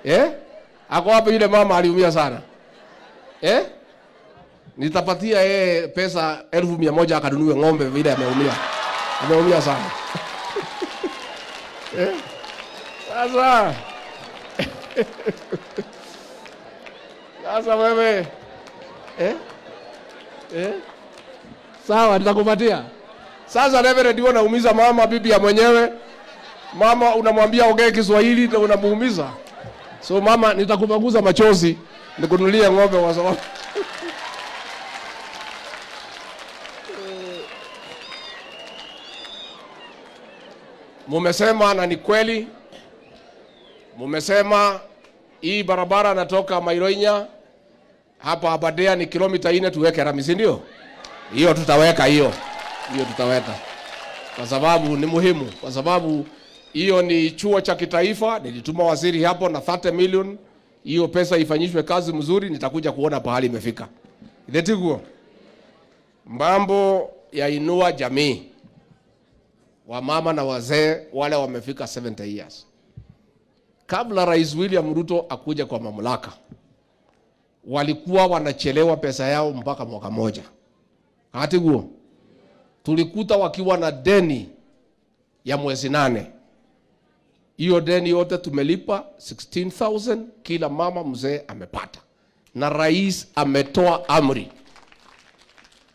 Eh? Ako wapi yule mama aliumia sana? Eh? Nitapatia yeye pesa 100,000 akanunue ng'ombe vile ameumia. Ameumia sana. Eh? Sasa. Sasa wewe. Eh? Eh? Sawa, nitakupatia. Sasa Reverend, wewe unaumiza mama bibi ya mwenyewe. Mama unamwambia ongee Kiswahili na unamuumiza. So mama, nitakupanguza machozi nikununulie ng'ombe kwa sababu mumesema, na ni kweli. Mumesema hii barabara natoka Mairoinya hapa Aberdare ni kilomita 4, tuweke rami, si ndio? Hiyo tutaweka, hiyo. Hiyo tutaweka. Kwa sababu ni muhimu, kwa sababu hiyo ni chuo cha kitaifa. Nilituma waziri hapo na 30 million. Hiyo pesa ifanyishwe kazi mzuri, nitakuja kuona pahali imefika. Ndetiguo. Mambo ya inua jamii. Wamama na wazee wale wamefika 70 years. Kabla Rais William Ruto akuja kwa mamlaka, walikuwa wanachelewa pesa yao mpaka mwaka moja. Hatiguo. Tulikuta wakiwa na deni ya mwezi 8. Hiyo deni yote tumelipa 16,000, kila mama mzee amepata. Na rais ametoa amri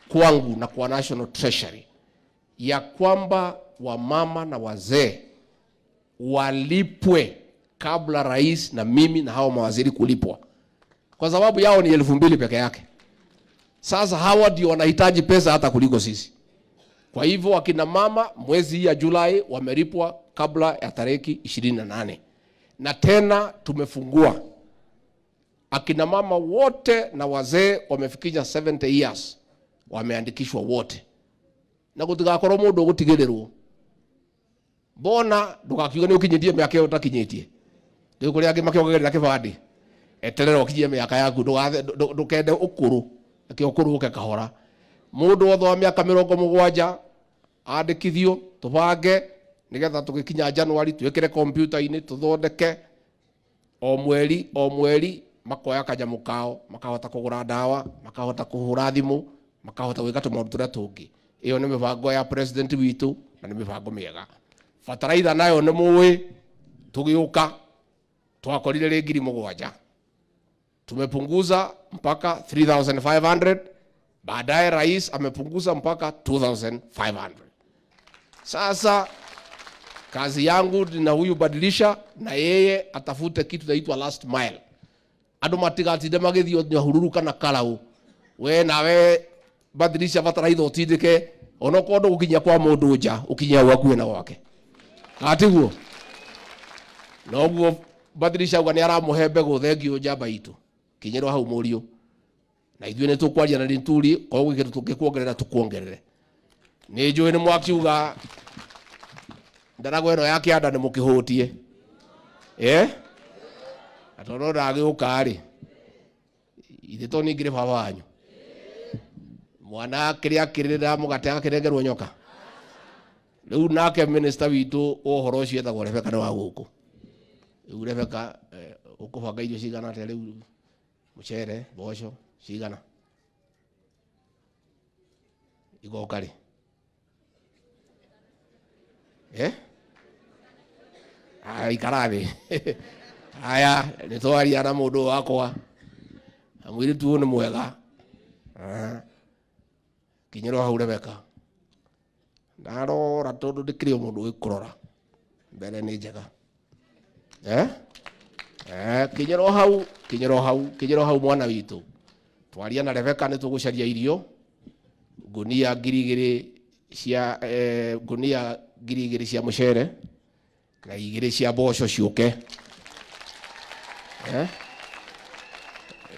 kwangu na kwa National Treasury ya kwamba wamama na wazee walipwe kabla rais na mimi na hao mawaziri kulipwa. Kwa sababu yao ni 2,000 peke yake. Sasa hawa ndio wanahitaji pesa hata kuliko sisi. Kwa hivyo akina mama mwezi hii ya Julai wamelipwa kabla ya tariki 28. Na tena tumefungua akina mama wote na wazee wamefikisha 70 years wameandikishwa wote. Na gutigakorwo mundu ugutigĩrĩrwo. Mbona ndugakiuge nĩ ũkinyĩtie mĩaka ĩyo ũtakinyĩtie. Rĩu kũrĩ angĩ makĩongagĩrĩra kĩbandĩ. Eterera ũkinyie mĩaka yaku, ndũkende ũkũrũ, reke ũkũrũ ũke kahora. Mũndũ wothe wa mĩaka mĩrongo mũgwanja andĩkithio, tũbange nĩgetha tũgĩkinya January twĩkĩre kompyuta-inĩ tũthondeke o mweri o mweri, makoya kanyamũ kao, makahota kũgũra ndawa, makahota kũhũra thimũ, makahota gwĩka tũmaũndũ tũrĩa tũngĩ. Ĩyo nĩ mĩbango ya president witũ na nĩ mĩbango mĩega. Bataraitha nayo nĩ mũĩ, tũgĩũka twakorire rĩ ngiri mũgwanja, tumepunguza mpaka 3,500. Baadaye rais amepunguza mpaka 2,500. Sasa kazi yangu na huyu badilisha na yeye atafute kitu inaitwa last mile. Andu matigatinde magithio Nyahururu kana Karau. We nawe badilisha bataraitha utindike onokorwo ndũgũkinyia kwa mũndũ nja, ũkinyia gwakuhĩ na gwake. Atiguo? Noguo badilisha uga nĩ aramũhe mbegũ thengio njamba itũ. Kinyĩrwo hau mũriũ. Na ithuĩ nĩ tũkwaria na Linturi, korwo gwĩ kĩndũ tũngĩkuongerera tũkuongerere. Nĩ njũĩ nĩ mwakiuga ndaragwa ĩno ya kĩanda nĩ mũkĩhũtie. Na tondũ ndagĩũka rĩ, ithe to ningĩ baba wanyu. Mwana kĩrĩa akĩrĩra mũgate agakĩrengerwo nyoka. Rĩu nake minister witũ wa ũhoro ũcio etagwo Rebecca nĩ wa gũkũ. Rĩu Rebecca, ũkũbanga irio cigana atĩa rĩu? Mũcere, mboco, cigana? Igoka rĩ? Aya, ikara thĩ. Aya, nĩ twaria na mũndũ wakwa. Na mũirĩtu ũyũ nĩ mwega. Kinyĩrwo hau Rebecca. Ndarora tondũ ndĩkĩrĩ o mũndũ ũgĩkũrora. Mbere nĩ njega. Kinyĩrwo hau, kinyĩrwo hau, kinyĩrwo hau mwana witũ. Twaria na Rebecca nĩ tũgũcaria irio. Ngunia ngiri igĩrĩ cia ngunia ngiri igĩrĩ cia mũcere na igĩrĩ cia mboco ciũke.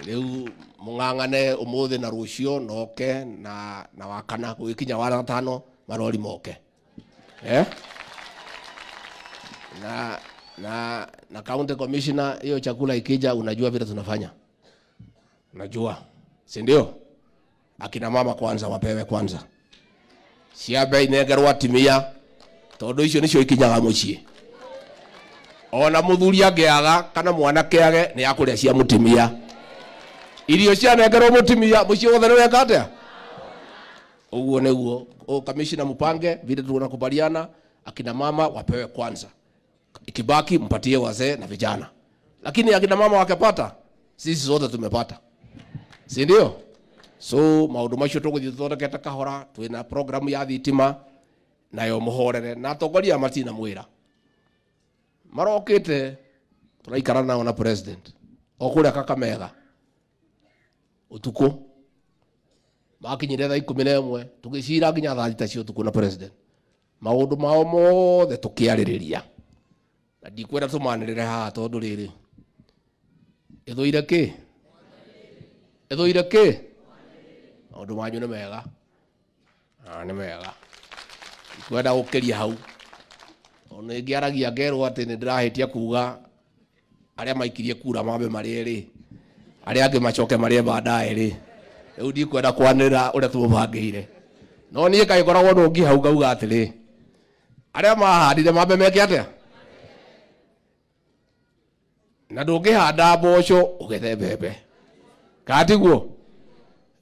Rĩu mũng'ang'ane ũmũthĩ na rũciũ noke na wakana gũgĩkinya wa gatano marori moke. Na county commissioner, hiyo chakula ikija unajua vile tunafanya. Unajua, si ndio? Akina mama kwanza wapewe kwanza. Ciambe inengerwo atumia tondu icio nicio ikinyaga mucii. Ona muthuri angĩaga kana mwanake age, nĩ akũrĩa cia mũtumia. Irio cianengerwo mũtumia, mũciĩ wothe nĩ weka atĩa? Ũguo nĩguo. O kamishina, mpange vile tunakubaliana, akina mama wapewe kwanza, ikibaki mpatie wazee na vijana, lakini akina mama wakipata, sisi zote tumepata, si ndio? So maundu macio tũgũthiĩ tũthondekete kahora. Twĩna programu ya thitima nayo, mũhorere na atongoria matina mwĩra marokĩte, tũraikara nao na president o kũrĩa Kakamega ũtukũ. Makinyire thaa 11, tũgĩcira nginya thaa 6 cia ũtukũ na president, maũndũ mao mothe tũkĩarĩrĩria, na ndikwenda tũmanĩrĩre haha tondũ rĩrĩ ĩthũire kĩ, ĩthũire kĩ. Maũndũ manyu nĩ mega. Ah, nĩ mega, ndikwenda gũkĩria hau. Ona ingĩaragia ngerwo atĩ nĩ ndĩrahĩtia kuga arĩa maikirie kura mambe marĩe rĩ, arĩa angĩ macoke marĩe baadaye rĩ. Rĩu ndikwenda kwanĩrĩra ũrĩa tũbangĩire, no niĩ kaĩ ngoragwo nũngi hau ngauga atĩrĩ, arĩa mahandire mambe meke atĩa? Na ndũngĩhanda mboco ũgethe mbembe, kana tiguo?